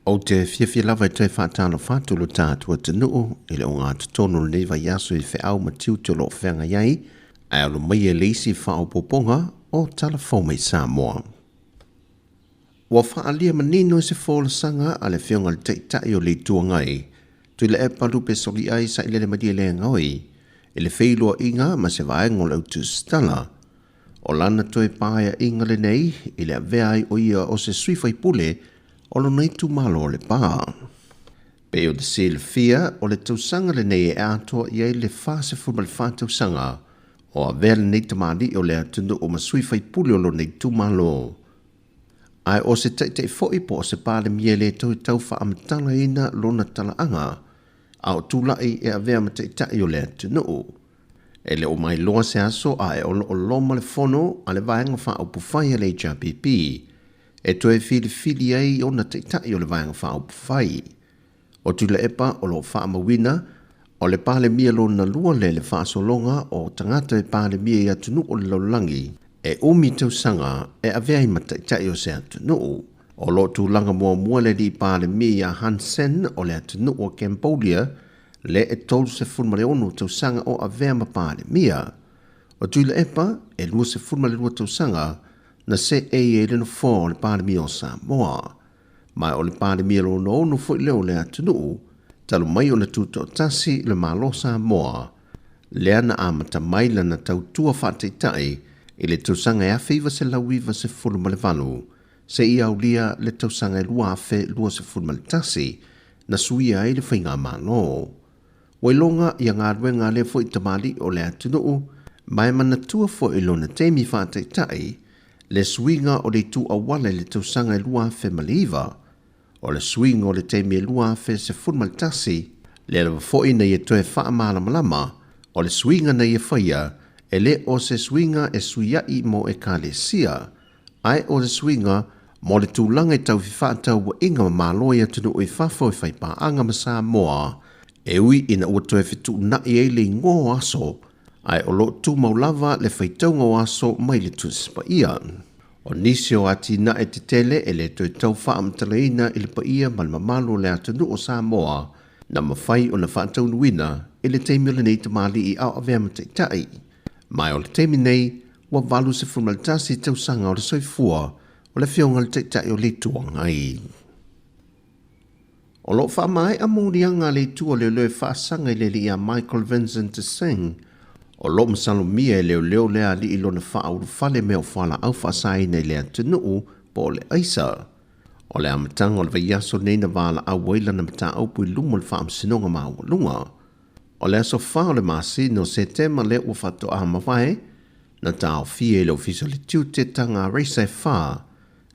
Ou te fiafia lava e toe faatalofa atu lo tatou atunuu i le ogatotonu o lenei vaiaso i feau ma tiute o lo o feagai ai, ae alo maia i le isi faaopoopoga o Tala Fou mai Samoa. Ua faaalia manino i se folasaga a le Afioga i le Taitai o le Itu Agai, Tuilaepa Lupe Soliai Sailele Malielegaoi, i le feiloaiga ma se vaega o le autusitala, o lana toe paeaiga lenei i le avea ai o ia o se sui faipule o lona itumalo o Lepa. Pei ona silafia, o le tausaga lenei e atoa i ai le 44 tausaga o avea lenei tamalii o le atunuu ma sui faipule o lona itumalo. Ae o se taitai foi po o se Palemia e le toe tau faamatalaina lona talaaga a o tulai e avea ma taitai o le atunuu. E le o mailoa se aso ae o lo o loma le fono a le Vaega Faaupufai a le HRPP e toe filifili ai ona taitai o le Vaega Faaupufai. O Tuilaepa o lo o faamauina o le Palemia lona lua lea i le faasologa o tagata e Palemia i atunuu o le lalolagi e umi tausaga e avea ai ma taitai o se atunuu. O lo o tulaga muamua le alii Palemia ia Hun Sen o le atunuu o Cambodia lea e 36 tausaga o avea ma Palemia. O Tuilaepa e 22 tausaga na seei ai le nofoa o le Palemia o Samoa. Ma o le Palemia lona ono foi lea o le atunuu, talu mai ona tutoatasi le Malo Samoa, lea na amata mai lana tautua faataitai i le tausaga e 1998, seia aulia le tausaga e 2021, na suia ai le faigamalo. Ua iloga ia galuega a lea foi tamalii o le atunuu, ma e manatua foi i lona taimi faataitai le suiga o le itu auala i le tausaga e 2009, o le suiga o le taimi e 2011, lea lava foi na ia toe faamalamalama o le suiga na ia faia e le o se suiga e suiai mo ekalesia, ae o le suiga mo le tulaga i tau fefaatauaiga ma malo i atunuu i fafo e faipaaga ma Samoa, e ui ina ua toe fetuunai ai le igoa o aso, ae o lo o tumau lava le faitauga o aso mai le Tusi Paia. O nisi o atinae tetele e le toe tau faamatalaina i le paia ma le mamalu o le atunuu o Samoa na mafai ona faataunuuina i le taimi o lenei tamalii a o avea ma taitai. Ma o le taimi nei ua 81 tausaga o le soifua o le Afioga i le Taitai o le Itu Agai. O lo o faamaea moliaga a le Itu o Leoleo e faasaga i le alii ia Michael Vincent Singh, o lo o masalomia e leoleo lea alii lona faaulufale mea o fualaau faasaina i le atunuu po o le aisa. O le amataga o le vaiaso nei na valaau ai lana mataupu i luma o le Faamasinoga Maualuga. O le aso 4 o le masina o Setema lea ua faatoa mavae, na taofia i le Ofisa o le Tiute taga raisa e 4,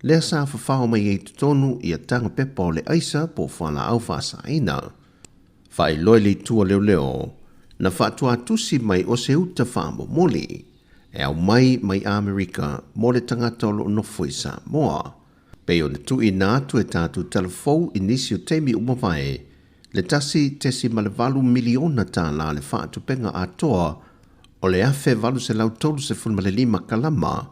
lea sa fafao mai ai totonu ia taga pepa o le aisa po o fualaau faasaina. Faailoa i le itu a leoleo, na faatuatusi mai o se uta faamomoli e au mai mai Amerika mo le tagata o lo o nofo i Samoa. Pei ona tuuina atu e tatou talafou i nisi o taimi ua mavae, le $1.8 miliona tālā le faatupenga atoa o le 1835 kalama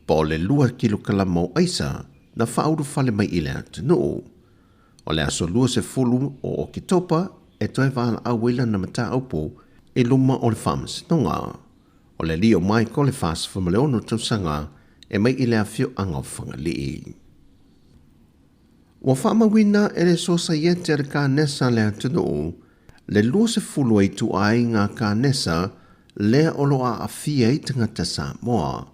po o le 2 kilokalama o aisa na faaulufale mai i le atunuu. O le aso 20 o Oketopa e toe valaau ai lana mataupu i luma o le Faamasinoga. O le alii o Michael e 46 tausaga e mai i le afioaga o Fagalii. Ua faamauina e le Sosaiete a le Kanesa le atunuu le 20 o ituaiga kanesa lea o lo o aafia ai tagata Samoa.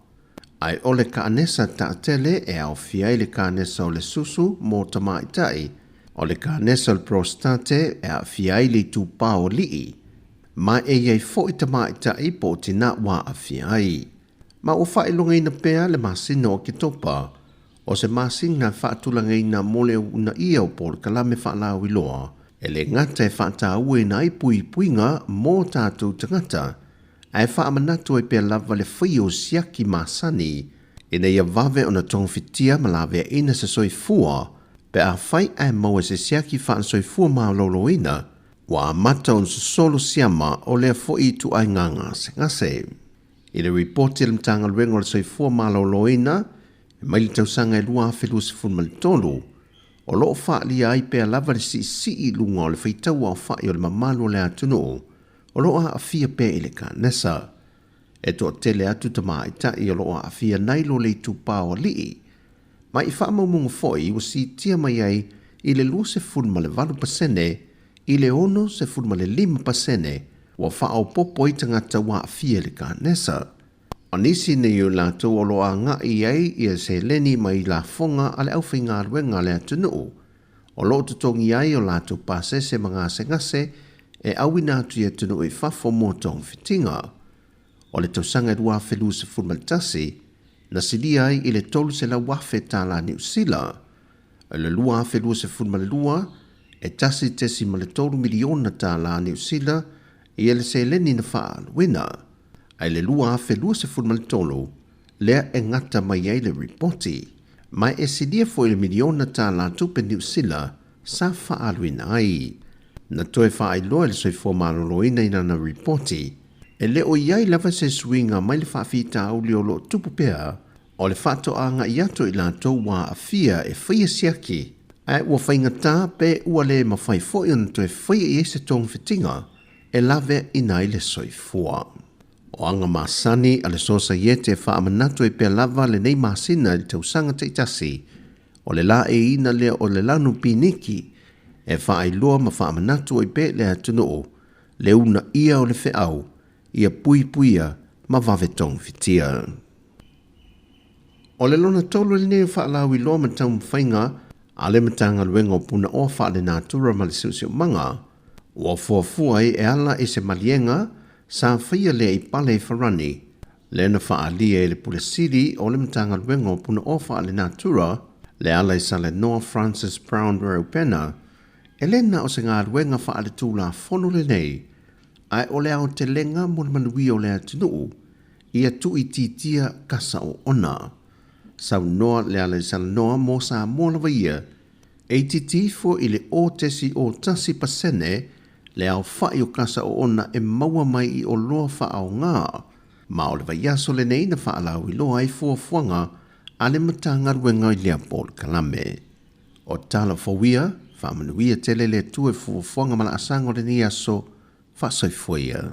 Ae o le kanesa taatele e aofia ai le kanesa o le susu mo tamaitai, o le kanesa o le prostate e aafia ai le itupā o alii, ma e i ai foi tamaitai po o tinā ua aafia ai. Ma ua faailogaina pea le masina o Oketopa o se masina faatulagaina mo le uunaia o polokalame faalauiloa e le gata e faatauaina ai puipuiga mo tatou tagata, ae faamanatu ai pea lava le faia o siaki masani ina ia vave ona togafitia ma laveaina se soifua pe afai ae maua se siaki faalesoifua malōlōina ua amata ona sosolo siama o lea foi ituaiga gasegase. I le ripoti a le Matagaluega o le Soifua Malōlōina e mai le tausaga e 2023, O loo faaalia ai pea lava le siisii i luga o le faitau aofai o le mamalu o le atunuu o loo aafia pea i le kanesa. E toatele atu tamaitai o loo aafia nai lo le itupa o alii. Ma i faamaumauga foi ua siitia mai ai i le 28% i le 65% ua faaopoopo ai tagata ua aafia i le kanesa. O nisi nei o latou o lo agai ai ia seleni mai lafoga a le aufaigaluega a le atunuu o loo totogi ai o latou pasese ma gasegase e auina atu i atunuu i fafo mo togafitiga. O le tausaga 2021 na silia ai i le 300,000 tālā Niu Sila. O le 2022 e 1.3 miliona tālā Niu Sila ia le seleni na faaaluina. Ae le 2023 lea e gata mai ai le ripoti. Ma e silia foi le miliona tālā tupe Niu Sila sa faaaluina ai. Na toe faailoa e le Soifua Maloloina i lana ripoti e le o i ai lava se suiga mai le faafitauli o loo tupu pea o le faatoaga i atu i latou ua aafia e faia siaki ae ua faigata pe ua le mafai foi ona toe faia i ai se togafitiga e laveaina ai le soifua. O aga masani a le Sosaiete e faamanatu ai pea lava lenei masina i le tausaga taitasi o le laeiina lea o le lanu piniki e faailoa ma faamanatu ai pea le atunuu le uunaia o le feau ia puipuia ma vave togafitia. O le lona tolu lenei o faalauiloa ma taumafaiga a le Matagaluega o Punaoa Faalenatura ma le Siosiomaga ua fuafua ai e ala i se maliega sa faia lea i Pale i Farani lea na faaalia e le Pule Sili o le Matagaluega o Punaoa Faalenatura le ala i Salenoa Francis Brown Reupena e le na o se galuega faaletulafono lenei ae o le aotelega mo le manuia o le atunuu ia tuuitiitia kasa oona. Saunoa le ala i Salanoa mo Samoa lava ia e itiiti ifo i le 0.01% le aofai o kasa oona e maua mai i oloa faaaoga. Ma o le vaiaso lenei na faalauiloa ai fuafuaga a le Matagaluega i lea polokalame. O tala fou ia, faamanuia tele le Atua i fuafuaga ma laasaga o lenei aso, faasoifua ia.